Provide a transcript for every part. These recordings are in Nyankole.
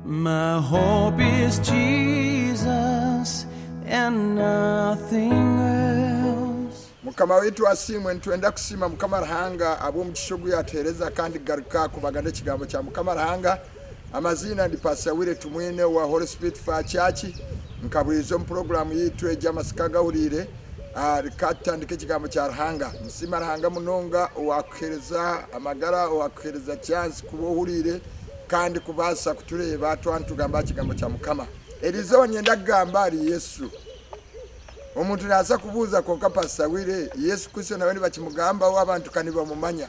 My hope is Jesus and nothing else. Mukama waitu asiimwe nitwenda kusiima Mukama Ruhanga ahabw'omugisha ogu yatuhereza kandi kugaruka kubagana ekigambo kya Mukama Ruhanga. Amaziina ndi Pastor Willy Tumwine owa Holy Spirit Fire Church nka buriijo omu puroguramu yaitu egi Amasiko Agahuriire reka tutandike ekigambo kya Ruhanga. Nsiima Ruhanga munonga owakuhereza amagara owakuhereza chance kuba ohuriire kandi kubaasa kutureeba twaba nitugamba aha kigambo kya Mukama. Eri izooba niinyenda kugamba ahari Yesu. Omuntu naabaasa kubuuza, Kwonka Pasita Willie, Yesu Kristo nawe nibakimugambaho abantu ka nibamumanya?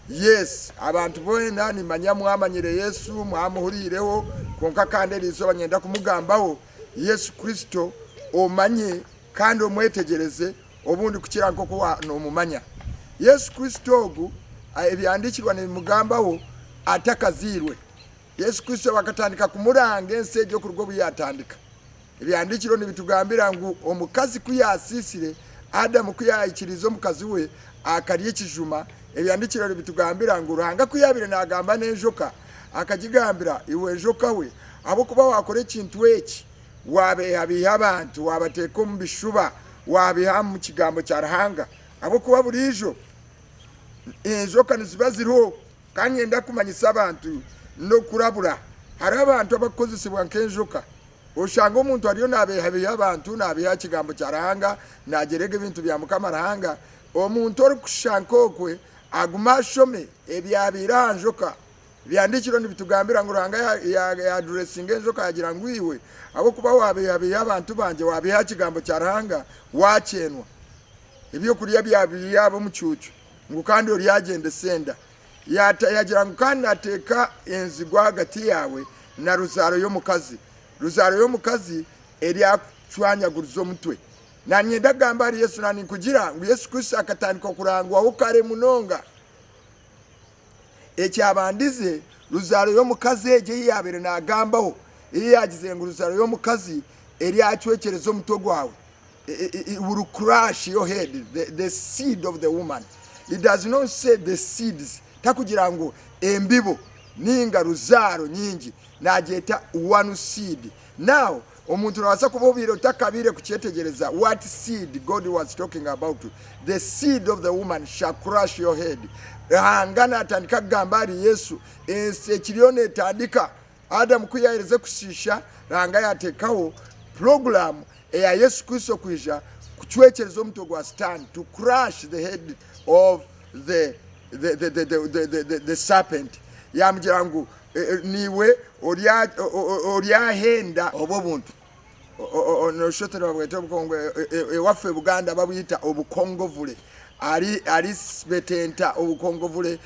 Yes, abantu boona nimanya mwamanyire Yesu, mwamuhuriireho, kwonka kandi eri izooba niinyenda kumugambaho, Yesu Kristo, omanye kandi omwetegyereze obundi kukira nk'oku noomumanya. Yesu Kristo ogu, Ebyahandiikirwe nibimugambaho atakazairwe. Yesu Kristo bakatandika kumuranga ensi egi okuruga obu yaatandika. Ebyahandiikirwe nibitugambira ngu omukazi ku yaasiisire, Adamu ku yaikiriize omukazi we akarya ekijuma, Ebyahandiikirwe nibitugambira ngu Ruhanga ku yaabaire naagamba n'enjoka, akagigambira, Iwe njoka we, ahabw'okuba waakora ekintu eki, Waabeehabiiha abantu, waabateeka omu bishuba, waabiha omu kigambo kya Ruhanga, ahabw'okuba buriijo enjoka niziba ziriho. Ka niinyenda kumanyisa abantu n'okurabura, hariho abantu abarikukozesibwa nk'enjoka. Oshanga omuntu ariyo naabeehabiiha abantu, naabiiha aha kigambo kya Ruhanga, naagyerega ebintu bya Mukama Ruhanga. Omuntu orikushusha nk'okwe agume ashome ebyabaire aha njoka. Ebyahandiikirwe nibitugambira ngu Ruhanga yaaduresinga enjoka yaagira ngu iwe ahabw'okuba waabeihabeiha abantu bangye, waabeiha aha kigambo kya Ruhanga, waakyeenwa. Ebyokurya byaba omucuucu, ngu kandi oryagyendesa enda. Yaagira ngu kandi naateeka enzigu ahagati yaawe na ruzaaro y'omukazi. Ruzaaro y'omukazi eryakucwanyaguriza omutwe. Naanyenda kugamba ahari Yesu, naninkugira ngu Yesu Kristo akatandika okurangwaho kare munonga. Ekyabandize, ruzaaro y'omukazi egyo ei yaabaire naagambaho, ei yaagizire ngu ruzaaro y'omukazi eryacwekyereza omutwe gwawe, it will crush your head, the, the seed of the woman. It does not say the seeds, takugira ngu embibo ninga ruzaaro nyingi, naagyeta one seed. Now, omuntu noobaasa kuba obaire otakabaire kukyetegyereza what seed God was talking about. The seed of the woman shall crush your head. Ruhanga naatandika kugamba ahari Yesu, ensi ekiriyo neetandika. Adamu ku yaaherize kushiisha, Ruhanga yaateekaho puroguraamu eya Yesu Kristo kwija kucwekyereza omutwe gwa Sitaane, to crush the head of the, the, the, the, the, the, the, the serpent. Yaamugira ngu Niiwe oryahenda obwo buntu. Noshusha oti nibabweta obukongo, ewaffe Buganda babwita obukongovule. Aribetenta obukongovule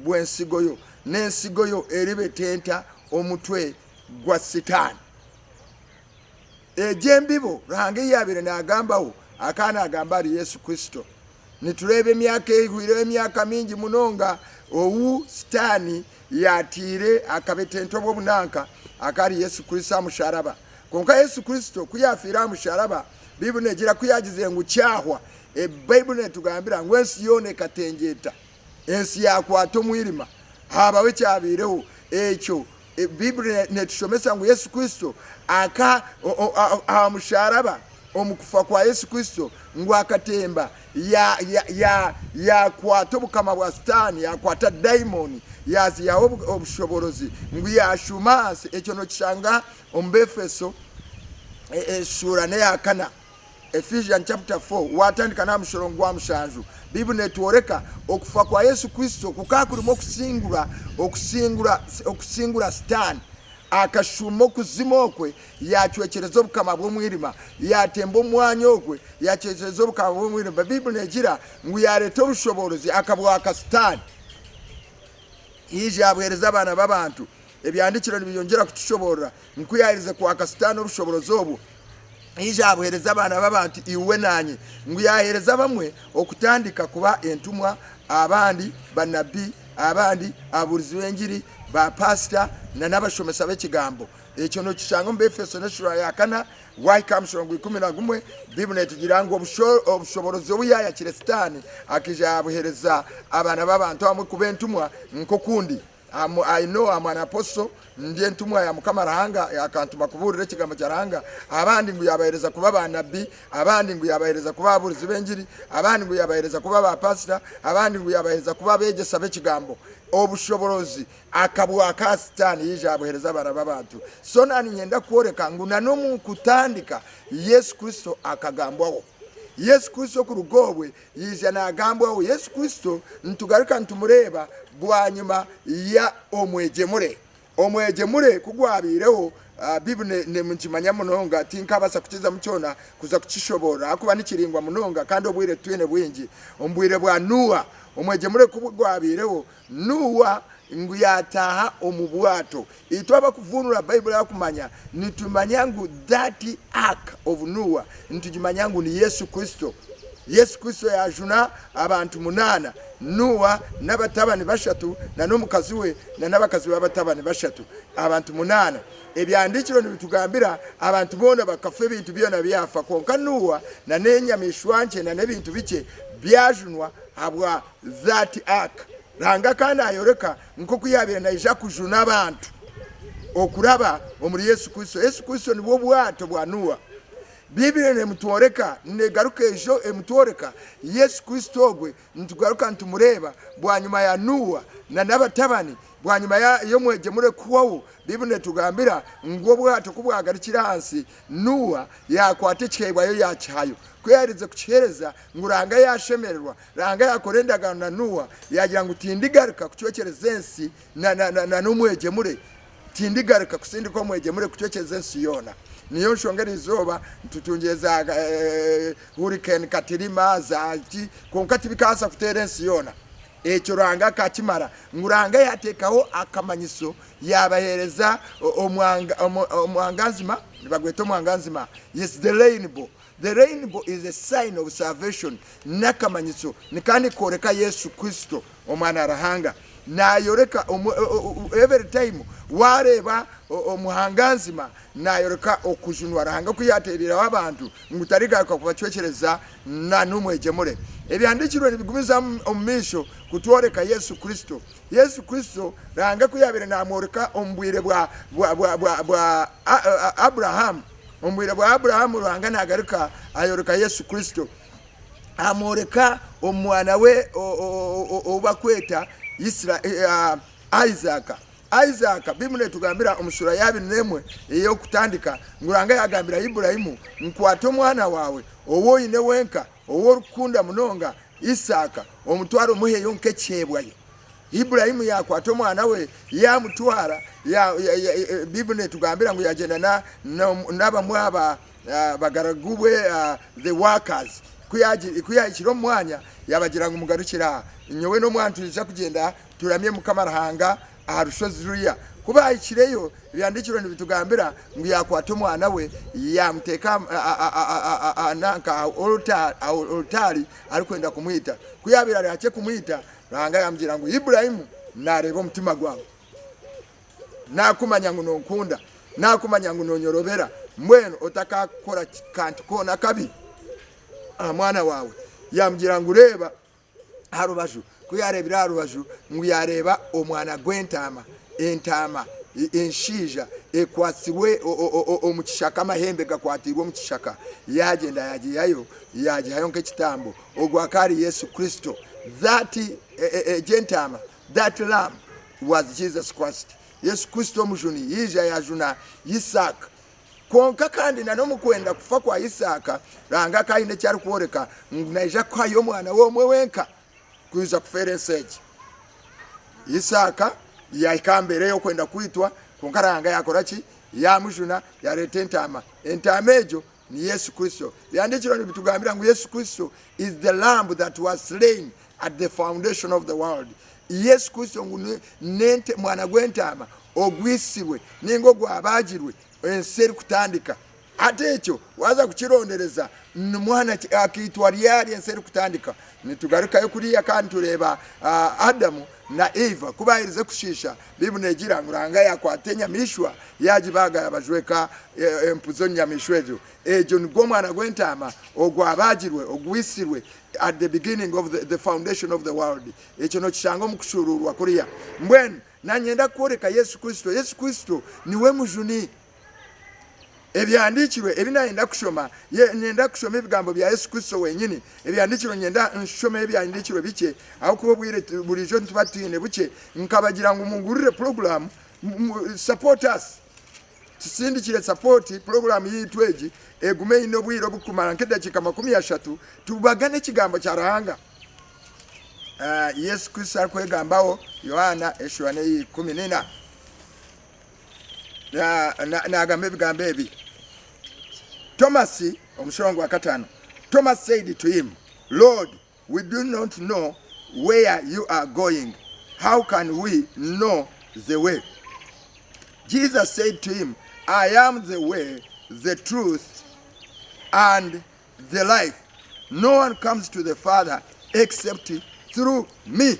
bw'ensigo yo, n'ensigo yo eribetenta omutwe gwa Sitaani. Egyo embibo Ruhanga ei yaabaire naagambaho akaba naagamba ahari Yesu Kristo. Nitureeba emyaka ehweireho emyaka mingi munonga ou Sitaani yaataire akabetenta obw'obunanka akari Yesu Kristo aha musharaba. Kwonka Yesu Kristo ku yaafiire aha musharaba, Baibuli neegira ku yaagizire ngu kyahwa. Baibuli neetugambira ngu ensi yoona ekatengyeta, ensi yaakwata omwirima, haabaho ekyabaireho. Ekyo Baibuli neetushomesa ngu Yesu Kristo aka aha musharaba, omu kufa kwa Yesu Kristo, ngu akatemba yaakwata obukama bwa Sitaane, yaakwata daimoni, yaaziihaho obushoboorozi, ngu yaashuuma ahansi. Ekyo nookishanga omu Baefeso eshuura n'eya kana. Ephesians chapter 4 waatandika n'aha mushorongo gwa mushanju, Baibuli neetworeka okufa kwa Yesu Kristo kukaba kurimu okusingura, okusingura, okusingura Sitaane. Akashuuma okuzimu okwe, yaacwekyereza obukama bw'omwirima, yaatemba omu mwanya ogwe, yaacwekyereza obukama bw'omwirima. Baibuli neegira ngu yaareeta obushoboorozi akabwaka Sitaane, yaija yaabuheereza abaana b'abantu. Ebyahandiikirwe nibyongyera kutushoboorora ngu ku yaaherize kwaka Sitaane obushoboorozi obwo, yaija yaabuheereza abaana b'abantu, iwe naanye, ngu yaaheereza abamwe okutandika kuba entumwa, abandi banabbi, abandi ababuurizi b'engiri, baapasita, n'abashomesa b'ekigambo. Ekyo nookishanga omu Baefeso n'eshuura ya kana, waahika aha mushorongo 11, Baibuli neetugira ngu obushoboorozi obu yaayakire Sitaane, akaija yaabuheereza abaana b'abantu abamwe kuba entumwa nk'okundi. Am, I know I'm an apostle, ndi entumwa ya Mukama Ruhanga, akantuma kubuurira ekigambo kya Ruhanga. Abandi ngu yaabaheereza kuba baanabbi, abandi ngu yaabaheereza kuba ababuurizi b'engiri, abandi ngu yaabaheereza kuba baapasita, abandi ngu yaabaheereza kuba abeegyesa b'ekigambo. Obushoborozi akabwaka aha Sitaane yaija yaabuheereza abaana b'abantu. So na niinyenda kworeka ngu na n'omu kutandika Yesu Kristo akagambwaho. Yesu Kristo kuruga obwe yaija naagambwaho. Yesu Kristo nitugaruka nitumureeba bwanyima ya omwegyemure. Omwegyemure ku gwabaireho, Baibuli nikimanya munonga, tinkabaasa kukizamu kyona kuza kukishoboorora ahakuba ni kiraingwa munonga kandi obwire titwine bwingi. Omu bwire bwa Noa, omwegyemure ku gwabaireho, Noa ngu yaataaha omu bwato. Itwe abarikuvuunura Baibuli ahakumanya, nitumanya ngu that ark of Noah nitugimanya ngu ni Yesu Kristo. Yesu Kristo yaajuna abantu munaana, Noa n'abatabani bashatu na n'omukazi we na n'abakazi b'abatabani bashatu, abantu munaana. Ebyahandiikirwe nibitugambira abantu boona bakafa ebintu byona byafa kwonka Noa na n'enyamaishwa nkye na n'ebintu bikye byajunwa ahabwa that ark. Ruhanga ka naayoreka nk'oku yaabaire naija kujuna abantu okuraba omuri Yesu Kristo. Yesu Kristo nibwo bwato bwa Noa. Baibuli neemutworeka, neegaruka ejo emutworeka Yesu Kristo ogwe nitugaruka nitumureeba bwanyima ya Noa na n'abatabani, bwanyima y'omwegyemure kuhwaho. Baibuli neetugambira ngu obwato ku bwagarukire ahansi, Noa yaakwata ekiheebwayo yaakihayo. Ku yaaherize kukiheereza, ngu Ruhanga yaashemererwa. Ruhanga yaakora endagaano na Noa, yaagira ngu, Tindigaruka kucwekyereza ensi na n'omwegyemure. Tindigaruka kusindika omwegyemure kucwekyereza ensi yoona. Niyo nshonga eri izooba nitutungire za hurricane Katirima, za ki, kwonka tibikabaasa kuteera ensi yoona. Ekyo Ruhanga akakimara ngu Ruhanga yaateekaho akamanyiso yaabaheereza omwanganzima, nibagweta omwanganzima, yes, the rainbow. The rainbow is a sign of salvation, n'akamanyiso kandi nikooreka Yesu Kristo Omwana wa Ruhanga. Naayoreka every time waareeba omuhanganzima naayoreka okujunwa Ruhanga oku yaateereireho abantu ngu tarigaruka kubacwekyereza na n'omwegyemure. Ebyahandiikirwe nibigumizamu omu maisho kutworeka Yesu Kristo. Yesu Kristo Ruhanga ku yaabaire naamworeka omu bwire bwa bwa Abrahamu, Omu bwire bwa Abrahamu, Ruhanga naagaruka ayoreka Yesu Kristo. Amworeka omu mwana we ou barikweta Isaaka. Isaaka, Baibuli neetugambira omu shuura ya abiri n'emwe ey'okutandika ngu Ruhanga yaagambira Iburahimu ngu kwata omwana waawe ou oine wenka, ou orikukunda munonga, Isaaka, omutware omuheyo nk'ekiheebwayo. Iburahimu yaakwata omwana we yaamutwara, Baibuli neetugambira ngu yaagyenda n'abamwe aha bagaragu be, the workers. Ku yaahikire omu mwanya, yaabagira ngu mugarukire aha, nyowe n'omwana nitwija kugyenda turamye Mukama Ruhanga aha rushozi ruriya. Ku baahikireyo, Ebyahandiikirwe nibitugambira ngu yaakwata omwana we yaamuteeka aha olutaari arikwenda kumwita. Ku yaabaire ari hakye kumwita, Ruhanga yaamugira ngu, Iburahimu, naareeba omutima gwawe. Naakumanya ngu nonkunda. Naakumanya ngu noonyorobera. Mbwenu otakaakora kantu koona akabi aha mwana waawe. Yaamugira ngu, Reeba aha rubaju. Ku yaareebire aha rubaju, ngu yaareeba omwana gw'entaama, entaama enshaija ekwatsirwe omu kishaka, amahembe gakwatiirwe omu kishaka. Yaagyenda yaagiihayo, yaagihayo nk'ekitambo. Ogwo akaba ari Yesu Kristo. That, egyo entaama, that lamb was Jesus Christ. Yesu Kristo Omujuni yaija yaajuna Isaaka. Kwonka kandi na n'omu kwenda kufa kwa Isaaka, Ruhanga akaba aine eki arikworeka ngu naija kuhayo omwana we omwe wenka kwija kufeera ensi egi. Isaaka yaahika aha mbeera ey'okwenda kwitwa, kwonka Ruhanga yaakora ki? Yaamujuna, yaareeta entaama. Entaama egyo ni Yesu Kristo. Ebyahandiikirwe nibitugambira ngu Yesu Kristo is the lamb that was slain at the foundation of the world. Yesu Kristo ngu n'ente mwana gw'entaama ogwisirwe ninga ogwabaagirwe ensi erikutandika. Hati ekyo waaza kukirondereza ni mwana ki akaitwa ryari ensi erikutandika? Nitugarukayo kuriya kandi tureeba Adamu na Eva ku baaherize kushiisha, Baibuli neegira ngu Ruhanga yaakwata enyamaishwa yaagibaaga yaabajweka empu z'enyamaishwa egyo. Egyo nigwo mwana gw'entaama ogwabaagirwe, ogwisirwe at the beginning of the foundation of the world. Ekyo nookishanga omu kushuuruurwa kuriya. Mbwenu. Nanyenda kworeka Yesu Kristo. Yesu Kristo niwe mujuni. Ebyahandiikirwe ebi nayenda kushoma, nyenda kushoma ebigambo bya Yesu Kristo wenyini. Ebyahandiikirwe nyenda nshome ebyahandiikirwe bikye ahabw'okuba obwire buriijo nituba twine bukye. Nkabagira ngu mungurire puroguraamu, support us. Tusindikire sapoti puroguraamu yaitu egi egume eine obwire oburikumara nk'edakiika 30 tubagane ekigambo kya Ruhanga. Yesu Kristo arikwegambaho Yohaana eshuura n'eya 14 naagamba ebigambo ebi. Tomasi omushoro gwa kataano Thomas said to him, Lord, we do not know where you are going. How can we know the way? Jesus said to him, I am the way, the truth, and the life. No one comes to the Father except through me.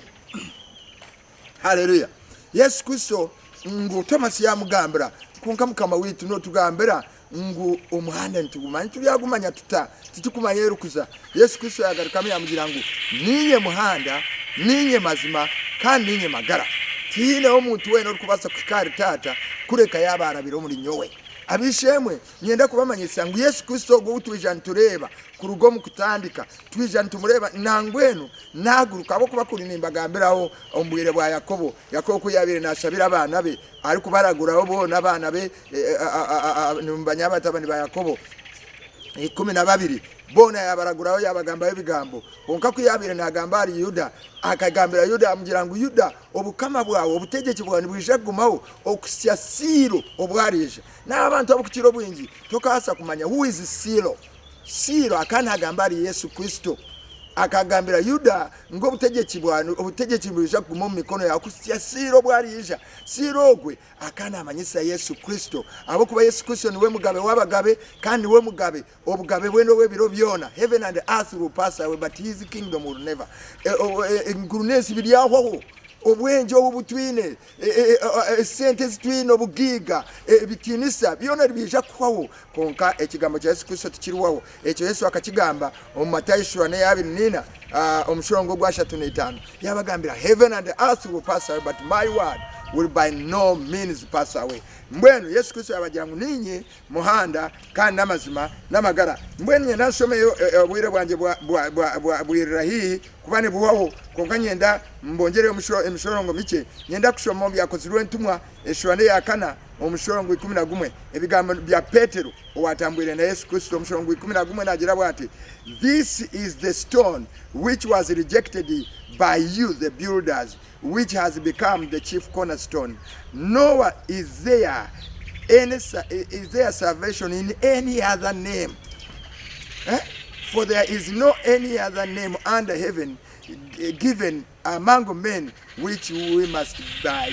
Haleluya! Yesu Kristo ngu Tomasi yamugambira, kwonka Mukama waitu notugambira ngu omuhanda nitugumanya, turyagumanya tuta? Titukumanya erikuza. Yesu Kristo yagarukamu yamugira ngu ninye muhanda, ninye mazima, kandi ninye magara. Tihineho omuntu weena orikubaasa kuhika ahari Taata kureka yaaba arabire omuri nyowe. Ab'eishe-emwe, Niinyenda kubamanyisa ngu Yesu Kristo ogwo ou twija nitureeba kuruga omu kutandika, twija nitumureeba nangwenu naaguruka. Ahabw'okuba kuri nimbagambiraho omu bwire bwa Yakobo, Yakobo ku yaabaire naashabira abaana be, arikubaraguraho boona abaana be, nimumanya abatabani ba Yakobo 12, boona yaabaraguraho yaabagambaho ebigambo. Kwonka ku yaabaire naagamba ahari Yuda, akagambira Yuda amugira ngu, Yuda, obukama bwawe, obutegyeki bwawe nibwija kugumaho okuhitsya Siilo obu ariija. N'abantu ab'okukira obwingi tokabaasa kumanya who is Siilo. Siilo akaba naagamba ahari Yesu Kristo. Akagambira Yuda ngu obutegyeki bwa obutegyeki nibwija kuguma omu mikono yaawe kuhitsya Siilo obu ariija. Siilo ogwe akaba naamanyisa Yesu Kristo ahabw'okuba Yesu Kristo niwe Mugabe w'abagabe kandi niwe Mugabe. Obugabe bwe n'obw'ebiro byona. Heaven and earth will pass away but his kingdom will never. Eiguru n'ensi biryahwaho. Obwengye obu butwine esente ezi twine, obugaiga, ebitiinisa, byona nibiija kuhwaho, kwonka ekigambo kya Yesu Kristo tikirihwaho. Ekyo Yesu akakigamba omu Matayo eshuura n'eya abiri n'ina omushorongo ogwa ashatu n'eitaano. Yaabagambira, Heaven and earth will pass away, but my word will by no means pass away. Mbwenu Yesu Kristo yaabagira ngu niinye muhanda kandi n'amazima n'amagara. Mbwenu nyenda nshomeyo obwire bwangye bwirira haihi kuba nibuhwaho, kwonka nyenda mbongyereyo emishororongo mikye. Nyenda kushoma omu Byakozirwe Entumwa eshuura n'eya kana omushororongo 11, ebigambo bya Petero owatambwire na Yesu Kristo. Omushororongo 11 naagira bwati, This is the stone which was rejected by you the builders, which has become the chief cornerstone, nor is there any is there salvation in any other name eh? For there is no any other name under heaven given among men which we must by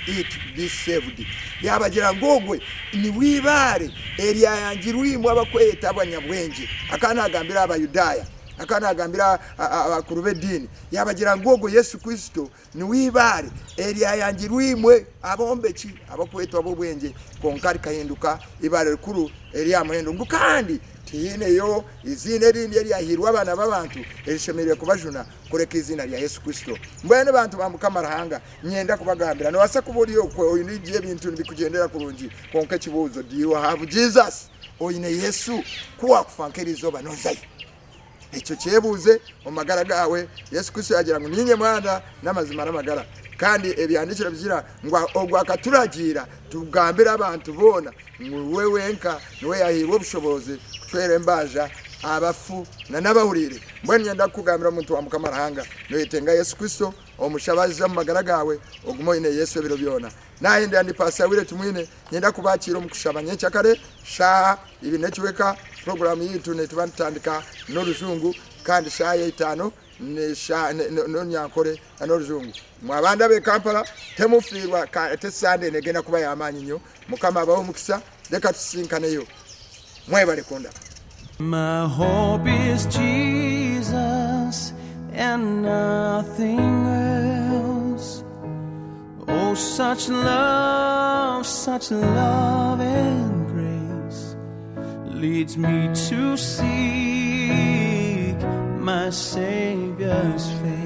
it be saved. Yabagira ngu ogwe niwe ibaare eryayangirwe imwe abakweyeta abanyabwengye. Akaba nagambira Abayudaaya, akaba nagambira abakuru b'ediini. Yaabagira ngu ogwo Yesu Kristo niwe eibaare eryayangirwe imwe abombeki abarikwetwa ab'obwengye, kwonka rikahinduka eibaare rikuru ery'aha muhendo, ngu kandi tihaineyo eiziina erindi eryahairwe abaana b'abantu erishemereire kubajuna kureka eiziina rya Yesu Kristo. Mbwenu bantu ba Mukama Ruhanga, niinyenda kubagambira, noobaasa kuba ori okwe oine gye ebintu nibikugyendera kurungi, kwonka ekibuuzo, do you have Jesus? Oine Yesu? Ku waakufa nk'eriizooba noozayo? Ekyo kyebuuze omu magara gaawe. Yesu Kristo yaagira ngu niinye muhanda n'amazima n'amagara. Kandi ebyahandiikirwe bigira ngu ogwo akaturagiira tugambire abantu boona ngu we wenka niwe yaahairwe obushoboorozi kucwera embanja abafu n'abahuriire. Mbwenu niinyenda kukugambira omuntu wa Mukama Ruhanga, nooyetenga Yesu Kristo, omushabe aije omu magara gaawe, ogume oine Yesu ebiro byona. Naahindura ndi Paasita Willy Tumwine, niinyenda kubakiira omu kushaba nyencakare shaaha ibiri n'ekicweka. Puroguraamu yaitu netuba nitutandika n'orujungu kandi shaaha ya itaano n'orunyankore n'orujungu. Imwe abandi ab'e Kampala temufiirwa ate Sande negenda kuba y'amaani nnyo. Mukama abahe omukisa, reka tusisinkaneyo. Mwebale kundaba. My hope is Jesus and nothing else. Oh, such love, such love and grace leads me to seek my Savior's face.